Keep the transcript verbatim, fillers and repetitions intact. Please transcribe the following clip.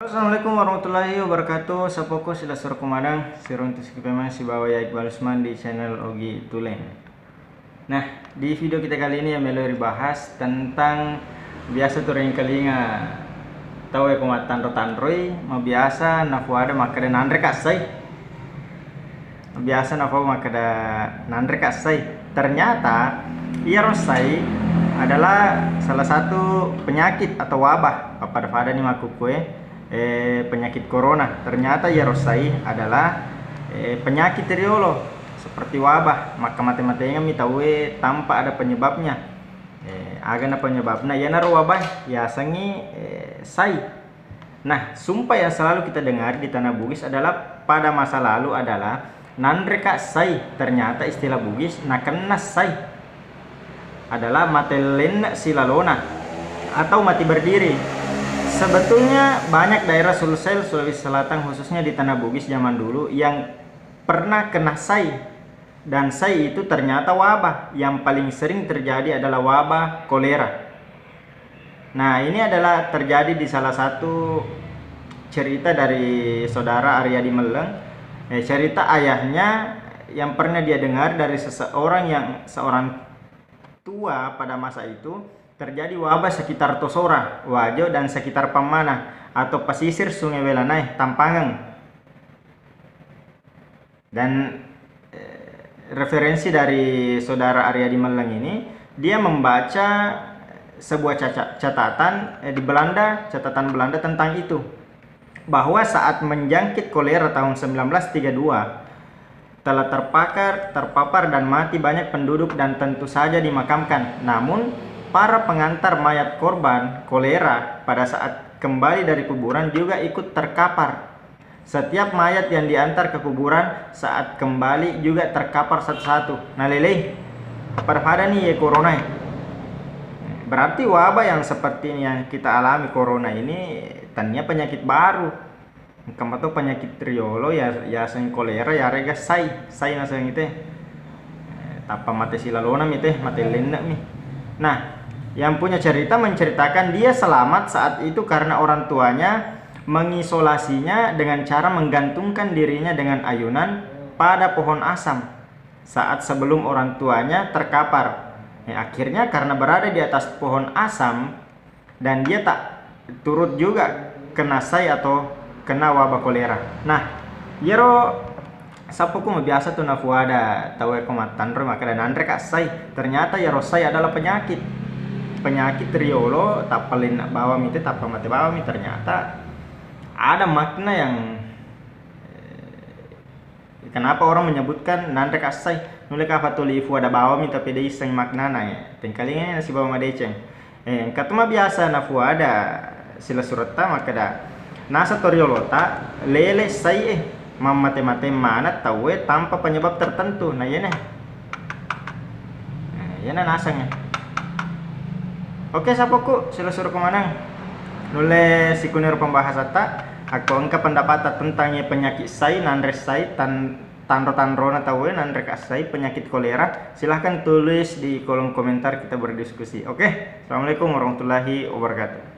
Assalamualaikum warahmatullahi wabarakatuh. Sapoko silessurku maneng, siruntu sikipemeng sibawa ya Iqbal Usman di channel Ogi Tuleng. Nah, di video kita kali ini yang melo ribahas tentang biasa tu ringkalinga tau e ko mattanro-tanroi, mabiasa nafuada makkeda nanre kassai. Biasa nafau makkeda nanre kassai. Ternyata iyaro sai adalah salah satu penyakit atau wabah. Pappada-padani makkukue, eh, penyakit corona. Ternyata iyaro sai adalah, eh, penyakit riolo seperti wabah. Makkamate-matengeng mi tauwe tanpa ada penyebabnya. Eh, agana penyebabna? Iyanaro wabah yasengngi, eh, sai. Nah, sumpah yang selalu kita dengar di Tanah Bugis adalah pada masa lalu adalah nanre ka sai. Ternyata istilah Bugis nakenna sai adalah mate lenne silalona atau mati berdiri. Sebetulnya banyak daerah Sulsel, Sulawesi Selatan, khususnya di Tanah Bugis zaman dulu yang pernah kena sai. Dan sai itu ternyata wabah. Yang paling sering terjadi adalah wabah kolera. Nah, ini adalah terjadi di salah satu cerita dari saudara Aryadi Melleng. Eh, cerita ayahnya yang pernah dia dengar dari seseorang yang, seorang tua pada masa itu, terjadi wabah sekitar Tosora, Wajo, dan sekitar Pammana atau pesisir Sungai Welanae, Tampangeng. Dan, eh, referensi dari saudara Aryadi Melleng ini, dia membaca sebuah caca-, catatan, eh, di Belanda, catatan Belanda tentang itu, bahwa saat menjangkit kolera tahun sembilan belas tiga dua, telah terpakar, terpapar dan mati banyak penduduk dan tentu saja dimakamkan. Namun, para pengantar mayat korban kolera pada saat kembali dari kuburan juga ikut terkapar. Setiap mayat yang diantar ke kuburan saat kembali juga terkapar satu-satu. Nalelei, pada-pada nih ya corona ya. Berarti wabah yang seperti yang kita alami corona ini tania penyakit baru. Engka mato penyakit riolo ya, yaseng kolera, yarega sai, sai naseng ite. Eh, tappa mate silalona mi te, mate lenne mi. Nah, yang punya cerita menceritakan dia selamat saat itu karena orang tuanya mengisolasinya dengan cara menggantungkan dirinya dengan ayunan pada pohon asam saat sebelum orang tuanya terkapar. Ya, akhirnya karena berada di atas pohon asam dan dia tak turut juga kena sai atau kena wabah kolera. Nah, iyaro sappoku mabiasa tu nafuada tau e ko mattanro makkeda nanre ka sai. Ternyata iyaro sai adalah penyakit. Penyakit riolo, tappa lenna bawang mi te, tappa mate bawang mi. Ternyata ada makna yang, eh, kenapa orang menyebutkan nanre ka sai. Nulle kapa tuli fuada bawang mi tapi de isseng maknana ya. Tengkalinga sibawa madeceng. Eh, engka tu mabiasa nafuada silessuretta makkeda, naseng to riolota lele sai e, mammate-mate maneng tauwe tanpa penyebab tertentu. Nah, iyana. Nah, iyana naseng e. Oke, sappoku, silessurku maneng. Nulle sikuniro pembahasatta, akko engka pendapata tentang iye penyakit sai, nanre sai, tan-, tanro-tanrona tauwe, nanre ka sai, penyakit kolera, silahkan tulis di kolom komentar, kita berdiskusi. Oke, assalamualaikum warahmatullahi wabarakatuh.